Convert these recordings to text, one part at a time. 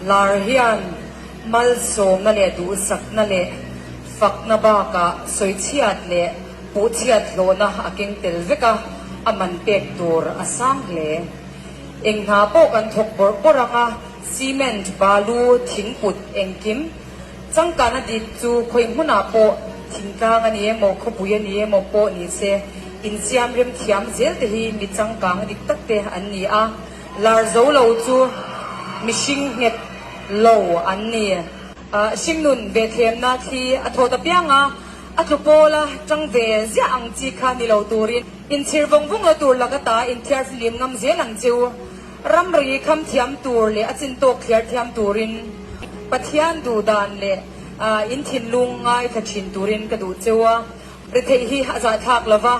Lar hian malsawmna leh duhsakna leh fakna bakah sawichhiat leh puhchhiat hlawhna a keng tel vek a, a man pek tur a sang hle. Eng hna pawh kan thawk bawrh bawrh ang a, cement, balu, thingput, engkim changkana dik chu khawi hmunah pawh thingtlang a ni emaw, khawpui a ni emaw pawh ni se, insiam rem thiam zel te hi mi changkang dik tak te an ni a. Lar zo lo chu mihring nghet lo an ni. Hringnun ve thlemna thli a thawt apiang a, a tlu pawl a tang ve ziah ang chi kha ni lo turin inchhir vawng vawng lo tur lak ata inthiar flim ngam zel ang chiu. Ramri kham thiam tur leh a chin tawk thliar thiam turin Pathian duh dan leh in thinlung ngaithla thin turin ka duh cheu a. Retheih hi a zahthlak lo va,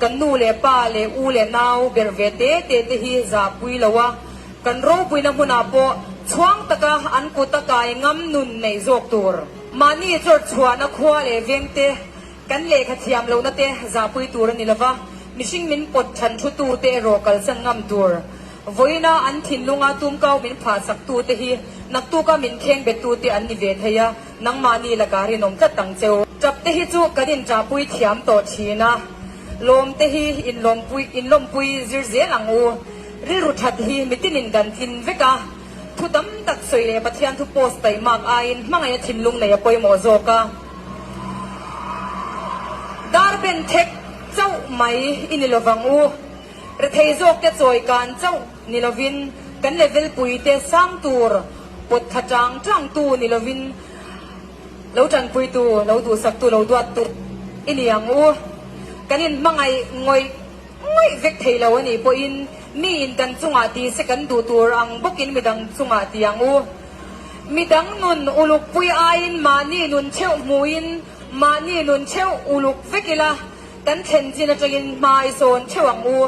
kan nu leh pa leh u leh nau berh ve te te te hi zahpui lo a, kan ropuina hmunah pawh chhuang taka an kut a kai ngam nun neih zawk tur. Mahni chawrchhuahna khua leh veng te, kan lehkha thiam lohna te zahpui tur a ni lo va, mihring min pawt than thu tu te erawh kalsan ngam tur. Vawiina an thinlunga tumkau min phahsak tu te hi naktuka min kheng bet tu te an ni ve thei a. Nangmahni lakah rinawm tlat ang cheu. Tap te hi chu kan inṭahpui thiam tawh thin a, lawm te hi inlawmpui inlawmpui zir zel ang u. Rilru that hi mitinin kan tlin vek a, thu tam tak sawi leh Pathian thu post taimak aiin hmangaih a thinlung nei a pawimawh zawk a. Dar ben thek chauh mai i ni lovang u. Rethei zawk te chawi kan chauh ni lovin kan level pui te sang tur pawt tha tang tang tu ni lovin lo tanpui tu, lo duhsak tu, lo duat tu i ni ang u. Kan in hmangaih ngawih ngawih vek thei lo a nih pawhin mi in kan chungah ti se kan duh tur ang bawkin midang chungah ti ang u. Midang nun uluk pui aiin mahni nun theuh hmuhin mahni nun theuh uluk vek ila kan thlen chin atangin hma i sawn theuh ang u.